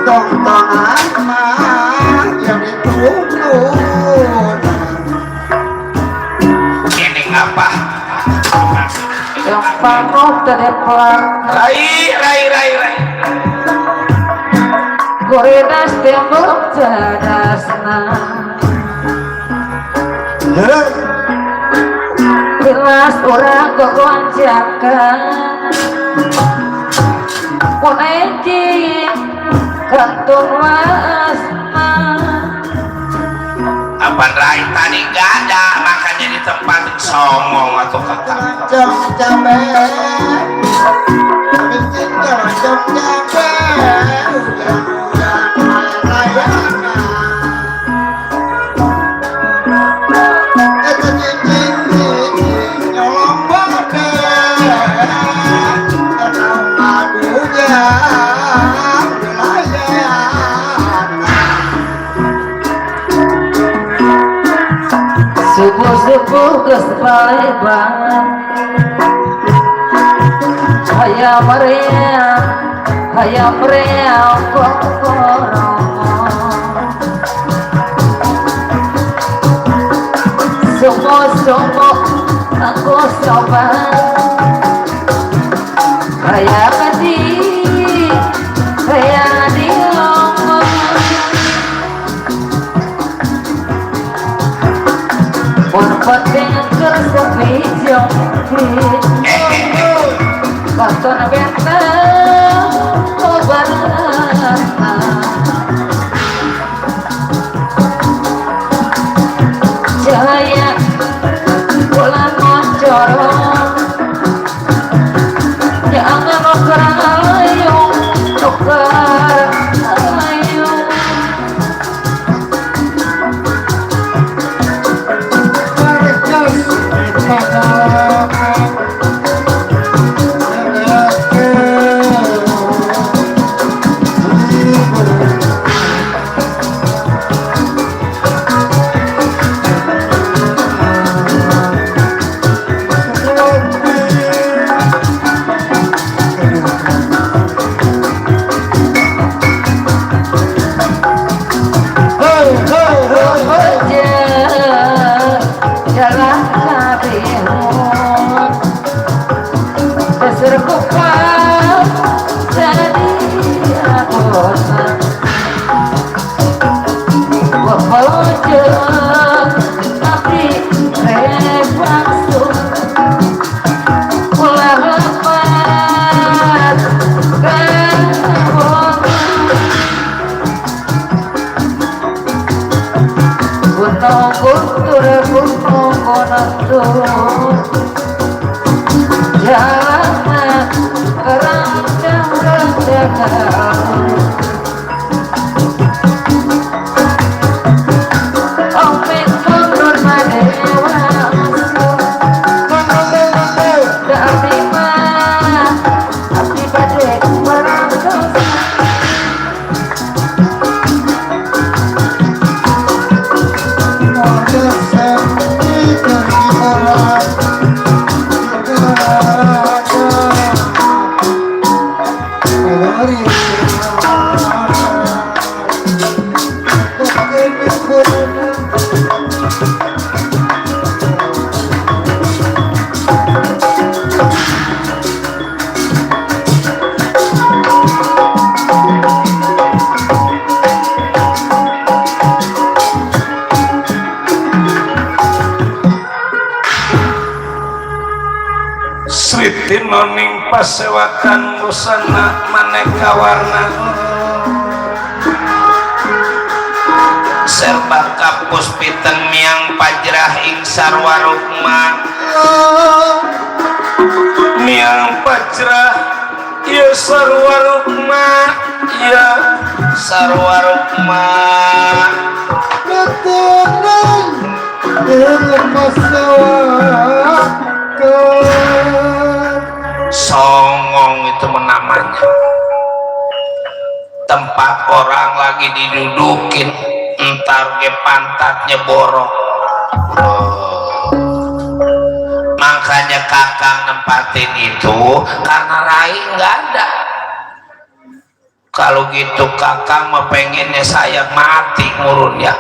tontonan mah jadi turun. Ini apa? yang pamuk dari pelan Rai. Kurinas tembok jadasna Bilas orang kegonjakan Punaikin kantung wasma Apaan Rai tadi gak ada, makanya di tempat songong atau kata Jam-jamnya bikin jam-jamnya Subuh-subuh kesepale banget Hayam meriam kokoromo Sumo aku coba Hayam di ngomong Pun penting kersepi jongkit Katon benteng obarana Jaya pulang moncorong Jangan nuker ayung Jalan kabehon Terserkupan jadi adonan Wapojeng tapi rebaksud Ulah lepas kabon Gunung konontur Jalan kerang-kerang Omit mundur madewa Dari mana Abdi badek merangkos Tinoning pasewakan busana maneka warna serba kapus piteng miang pajrah ing sarwarukma miang pajrah ya sarwarukma ya sarwarukma songong itu namanya tempat orang lagi didudukin entar ke pantatnya borok makanya kakang nempatin itu karena Rai nggak ada Kalau gitu kakang mah pengennya saya mati ngurun ya.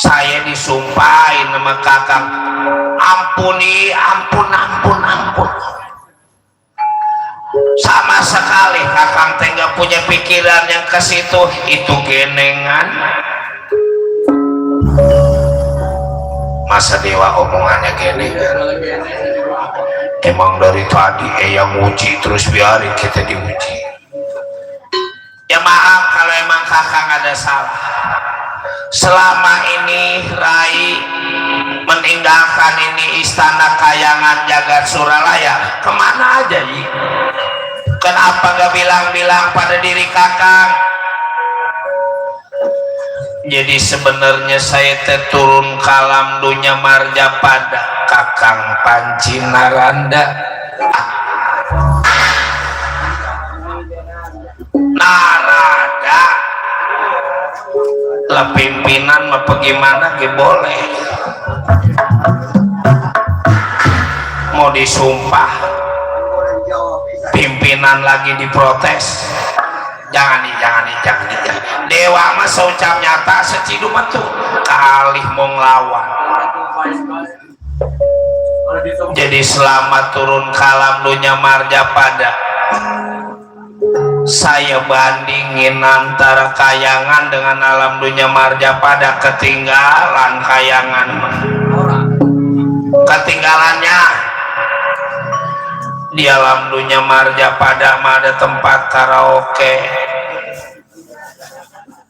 Saya disumpahin sama kakang, ampuni, ampun. Sama sekali kakang teh nggak punya pikiran yang ke situ. Itu genengan. Masa Dewa omongannya genengan? Emang dari tadi yang uji terus biarin kita diuji. Ya maaf kalau emang kakang ada salah. Selama ini Rai meninggalkan ini istana kayangan jagat Suralaya, kemana aja Yi? Kenapa gak bilang-bilang pada diri kakang? Jadi sebenarnya saya turun kalam dunia Marjapada, kakang Panci Naranda. Narada lah pimpinan mah bagaimana ge boleh mau disumpah pimpinan lagi diprotes. Jangan nih. Dewa mah seucap nyata secidum tuh kalih mau ngelawan. Jadi selama turun kalam dunia Marjapada, saya bandingin antara kayangan dengan alam dunia Marjapada. Ketinggalan kayangan, ketinggalannya di alam dunia Marjapada ada tempat karaoke,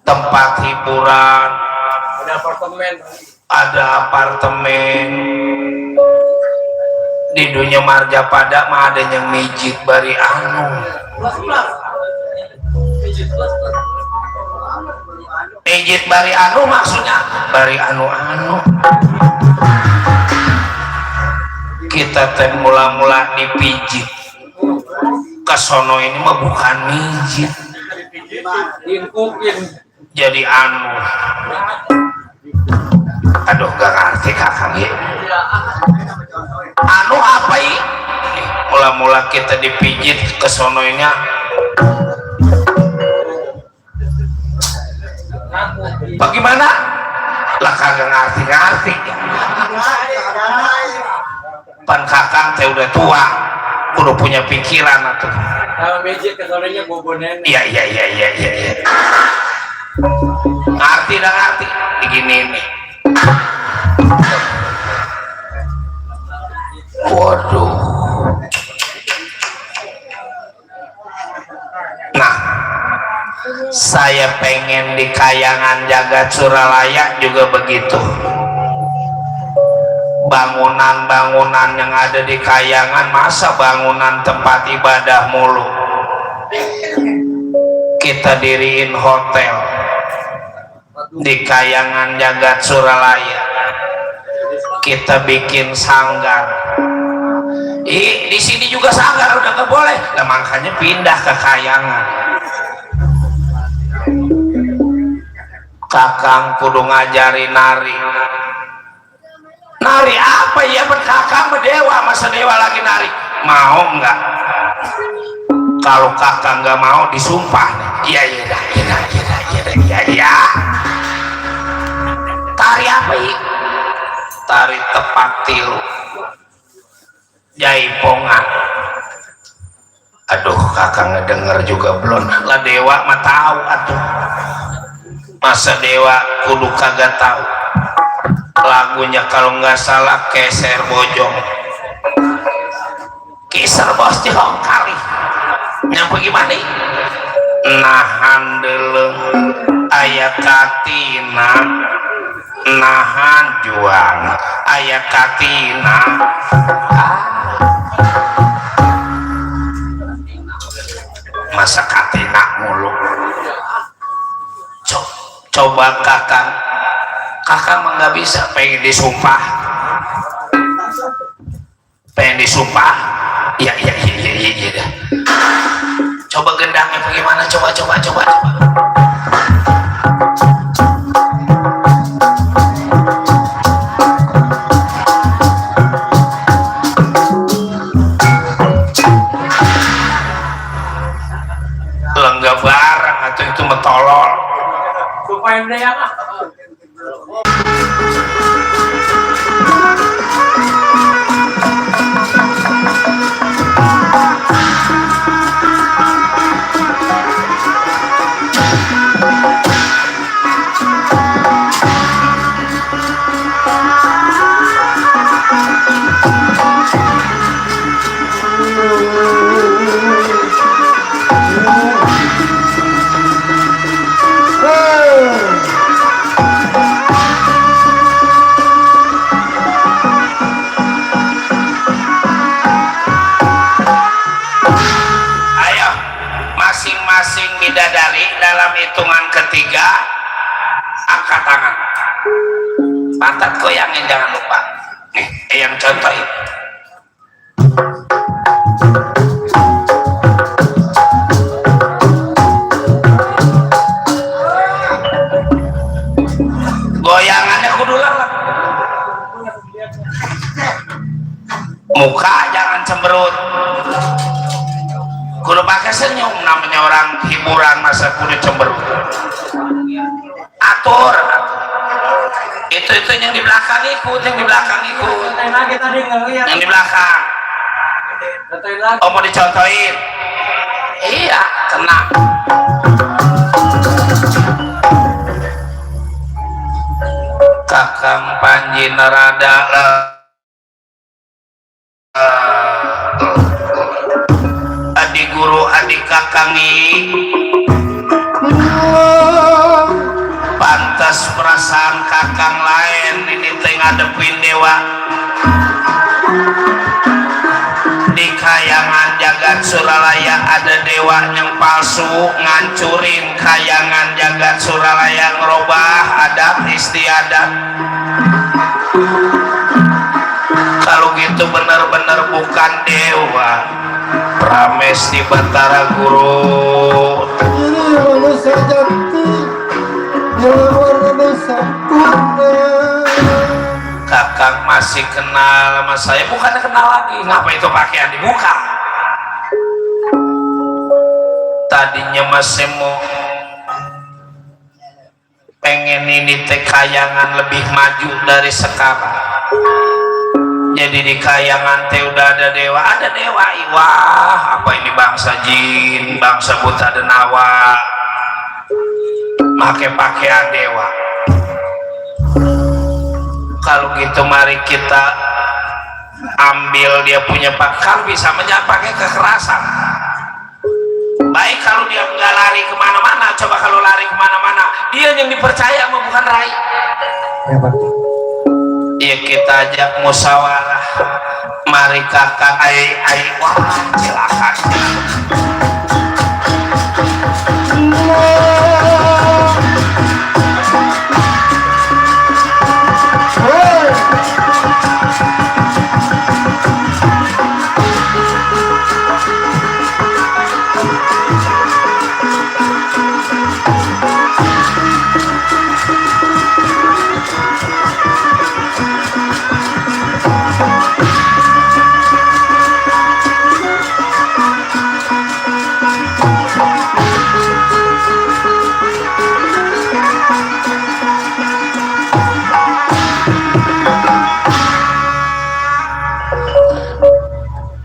tempat hiburan, ada apartemen. Di dunia Marjapada mah ada yang mijit bari anu. Mijit bari anu maksudnya bari anu. Kita teh mula-mula dipijit. Kesono ini mah bukan mijit. Jadi anu. Aduh gak ngerti kakang ya. Anu apa ini? Mula-mula kita dipijit kesononya. Bagaimana? Lah kagak ngerti. Pan kakang teh udah tua, udah punya pikiran atuh. Kalau mijit kesononya bobo nenek. Iya. Ngerti. Begini nih. Waduh. Nah, saya pengen di kayangan jagat Suralaya juga begitu. Bangunan-bangunan yang ada di kayangan, masa bangunan tempat ibadah mulu. Kita diriin hotel di kayangan jagat Suralaya. Kita bikin sanggar. Di sini juga sanggar udah gak boleh. Nah, makanya pindah ke kayangan. Kakang kudu ngajari nari. Nari apa ya berkakang berdewa, masa dewa lagi nari? Mau nggak? Kalau kakang nggak mau disumpah. Iya. Tari apa ini? Tari tepak tilu, jaipongan. Aduh kakang ngedenger juga belum. Lah dewa mah tahu atuh. Masa dewa kudu kagak tahu? Lagunya kalau nggak salah Keser Bojong, Kiser Bojong kali. Yang bagaimana? Nahan deleng ayat katina, nahan juang ayat katina. Masa katina mulu. Coba kakak mah nggak bisa. Pengen disumpah. Iya dah. Coba gendangnya bagaimana? Coba. mangga barang atau itu metolol Supaya dia yang bidadari dalam hitungan ketiga angkat tangan, pantat goyangin jangan lupa. Nih yang contohin. Goyangannya kudu lelep, muka jangan cemberut, kudu pakai senyum, namanya orang hiburan masa kudu cemberut. Atur itu yang di belakang ikut, yang di belakang ikut, yang di belakang. Oh mau dicontohin? Iya kena. Kakang Panji Narada adik guru adik kakangi pantas perasaan kakang lain ini teh ngadepin dewa di kayangan jagat Suralaya. Ada dewa yang palsu ngancurin kayangan jagat Suralaya, ngerubah adat istiadat. Kalau gitu bener-bener bukan dewa, Pramesti Batara Guru. Ini manusia jati yang warna sempurna. Kakak masih kenal sama saya? Bukan kenal lagi. Ngapa itu pakaian dibuka? Tadinya masih mau pengen ini teh kayangan lebih maju dari sekarang. Jadi di kayangan teh udah ada dewa, wah apa ini bangsa jin, bangsa buta denawa, make pakaian dewa. Kalau gitu mari kita ambil dia punya pakaian, bisa pakai kekerasan. Baik kalau dia nggak lari kemana-mana, coba kalau lari kemana-mana, dia yang dipercaya sama bukan Rai. Ya kita ajak musyawarah, mari kakak wah silakan.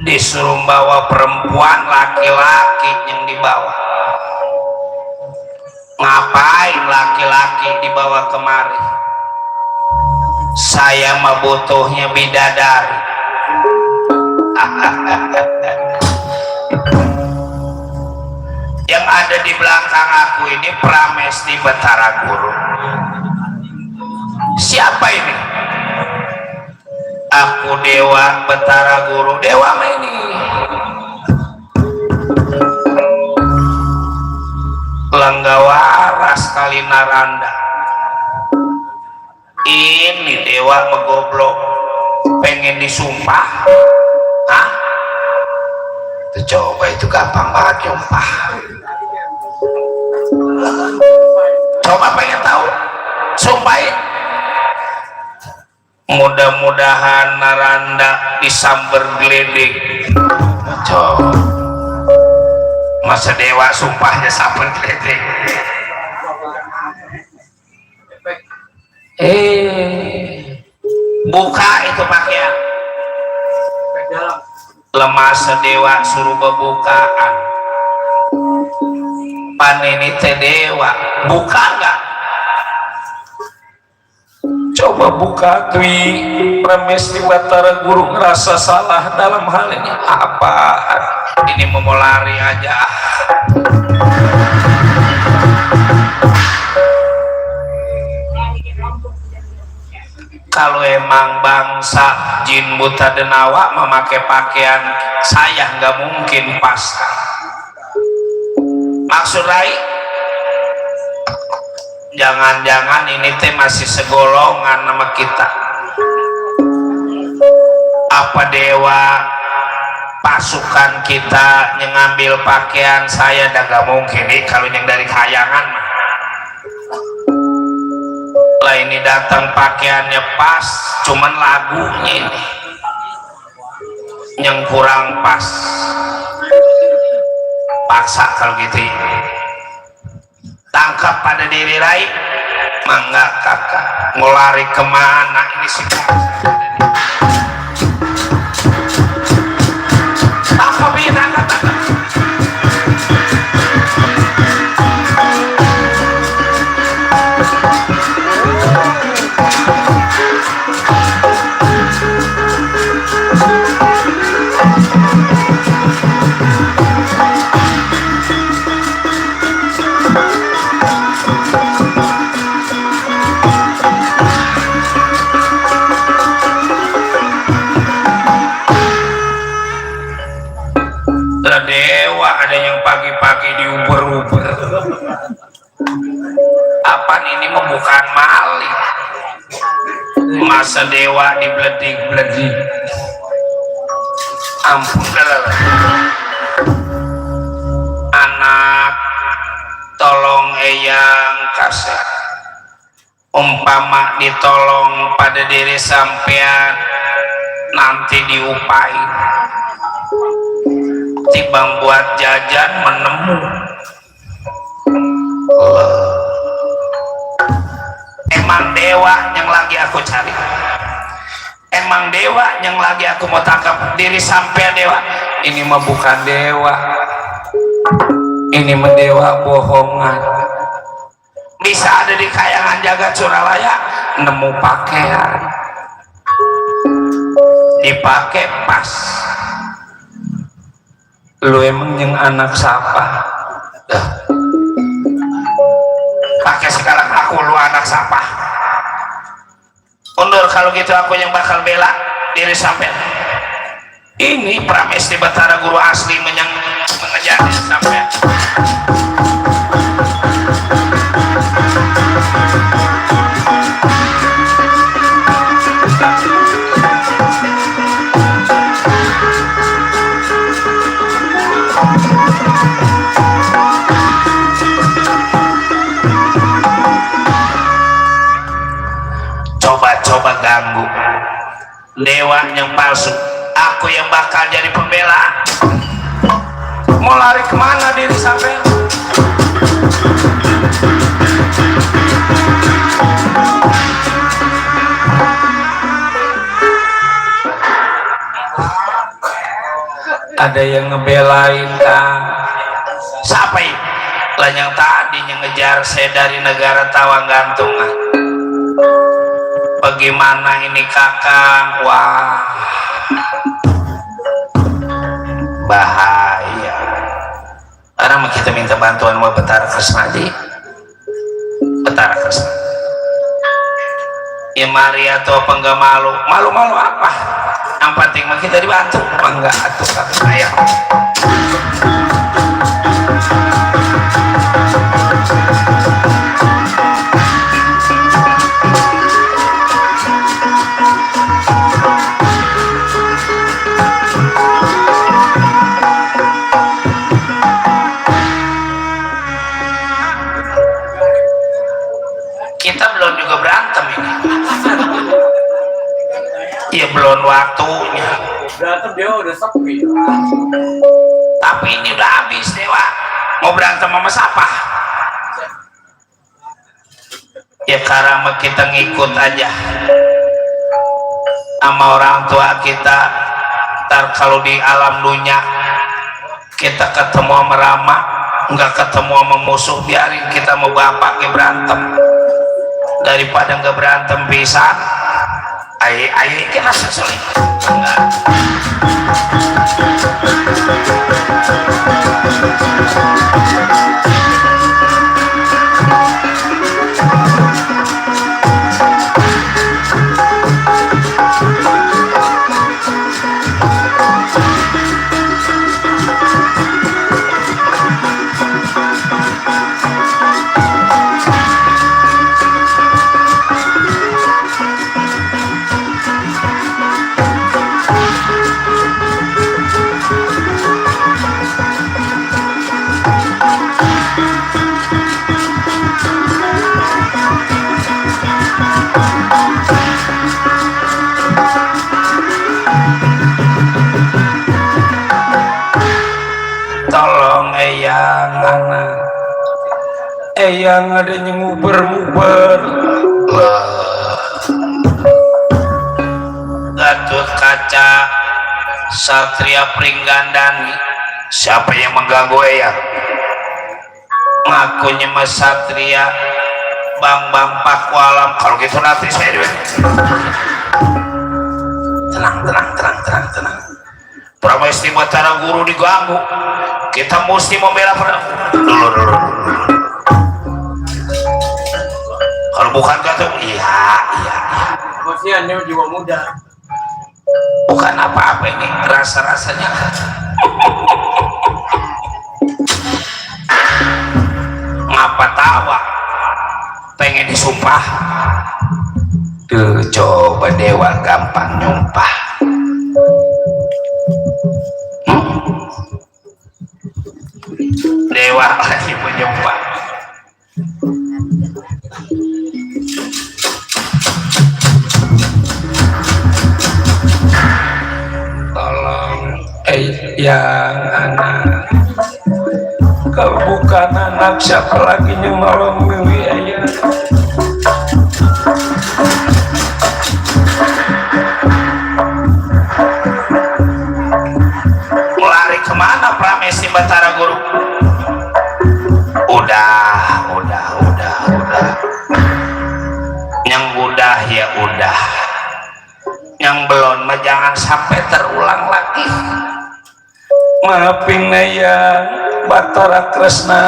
Disuruh bawa perempuan, laki-laki yang dibawa. Ngapain laki-laki dibawa kemari? Saya mah butuhnya bidadari. Yang ada di belakang aku ini Pramesti Batara Guru. Siapa ini? Aku Dewa Batara Guru. Dewa mah ini Langgawara sekali Naranda. Ini dewa megoblok, pengen disumpah. Hah? Coba itu gampang banget nyumpah. Coba pengen tahu, sumpahin. Mudah-mudahan Naranda disamber geledek. Coba Masa dewa sumpahnya sampun kletek. Buka itu pakaian. Lemah sedewa suruh bebukaan. Panini teh dewa buka enggak? Coba buka tui Pramesti Batara Guru ngerasa salah dalam hal ini. Apa ini mau lari aja? Kalau emang bangsa jin buta denawa memakai pakaian saya nggak mungkin pas. Maksud Rai, jangan-jangan ini teh masih segolongan sama kita. Apa dewa pasukan kita yang ngambil pakaian saya dan nggak mungkin nih kalau yang dari kayangan mah. Lah ini datang pakaiannya pas, cuman lagunya ini yang kurang pas. Paksa kalau gitu. Tangkap pada diri Rai, mangga kakak mau lari kemana ini sih? Tangkap ini, tangkap. Dewa ada yang pagi-pagi diuber-uber. Apaan ini membukaan maling? Masa dewa dibledik-bledik. Ampun dah. Anak tolong eyang kasih. Umpama ditolong pada diri sampean nanti diupain. Timbang buat jajan menemu. Emang dewa yang lagi aku cari. Emang dewa yang lagi aku mau tangkap diri sampai dewa. Ini mah bukan dewa. Ini mah dewa bohongan. Bisa ada di kayangan jagat Suralaya nemu pakaian. Dipakai pas. Lu emang yang anak siapa? Pakai sekarang aku lu anak siapa? Undur kalau gitu aku yang bakal bela diri sampai. Ini Pramesti Batara Guru asli mengejar diri sampai. Coba ganggu dewa yang palsu, aku yang bakal jadi pembela. Mau lari kemana diri sampai? Ada yang ngebelain kan? Siapa ini? Lah yang tadi yang ngejar saya dari negara Tawanggantungan. Bagaimana ini kakak? Wah, bahaya. Karena kita minta bantuan sama Betara Kresnadi. Betara Kresna. Ya Maria atau apa enggak malu? Malu-malu apa? Yang penting mah kita dibantu. Enggak atuh kakak saya. Kita belum juga berantem ini. Iya belum waktunya. Berantem dia udah sepi. Tapi ini udah habis Dewa. Mau berantem sama siapa? Ya sekarang kita ngikut aja sama orang tua kita. Ntar kalau di alam dunia kita ketemu sama Rama, nggak ketemu sama musuh, biarin kita mau bapak ke berantem daripada nggak berantem bisa. Ayo kita sesuai. Yang ada yang nguber-nguber Gatot Kaca Satria Pringgandani. Siapa yang mengganggu Eyang? Ngakunya Mas Satria Bang Pakualam. Kalau gitu nanti saya tenang. Pramesti Batara Guru diganggu, kita mesti membela dulu. Kalau bukan Gatot, iya. Kasihannya jiwa muda. Bukan apa-apa ini, rasa-rasanya. Ngapa tawa? Pengen disumpah. Duh, coba Dewa gampang nyumpah. Dewa lagi menyumpah. yang anak. Kalau bukan anak siapa lagi yang nolong Miwi ayah? Lari kemana Pramesti Batara Guru? Udah. Yang udah ya udah. Yang belum mah jangan sampai terulang lagi. Maafin ya Batara Kresna.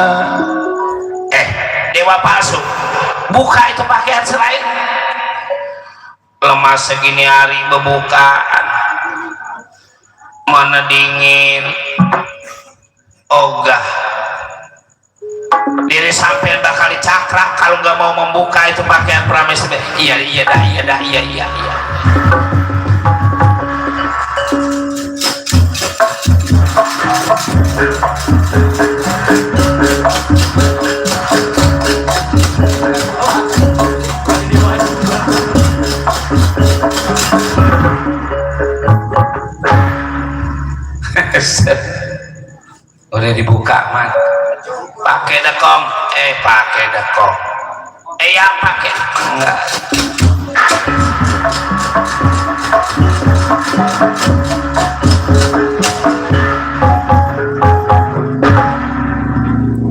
Dewa palsu, buka itu pakaian selain. Lemas segini hari bebukaan, mana dingin, ogah. Diri sampai bakal dicakrak kalau nggak mau membuka itu pakaian Pramesti. Iya. Udah dibuka man, pakai dekong, yang pakai enggak.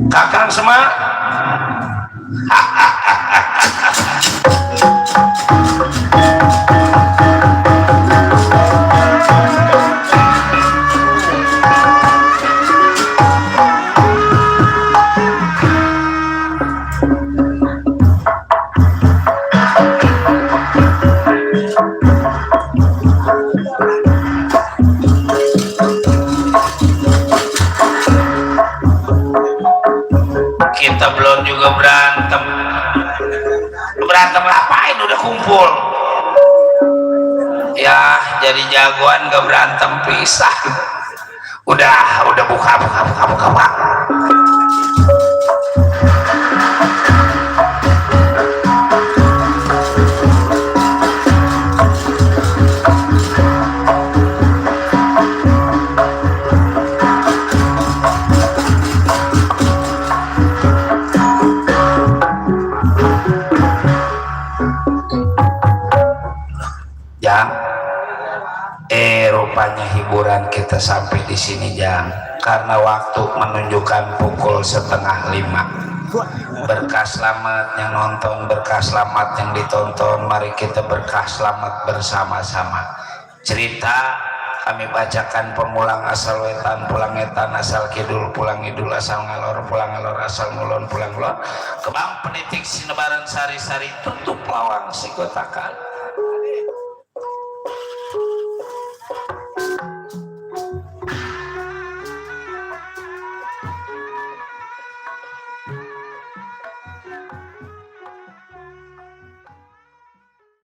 Kakang Semar. Kita belum juga berantem ngapain, udah kumpul ya, jadi jagoan gak berantem pisah. Udah buka. kita sampai di sini jam, karena waktu menunjukkan pukul 4:30. Berkah selamat yang nonton, berkah selamat yang ditonton. Mari kita berkah selamat bersama-sama. Cerita kami bacakan pemulang asal wetan pulang etan, asal kidul pulang idul, asal ngalor pulang ngalor, asal ngulon pulang ngulon. Kebang penitik sinebaran sari-sari tutup lawang sigotakan.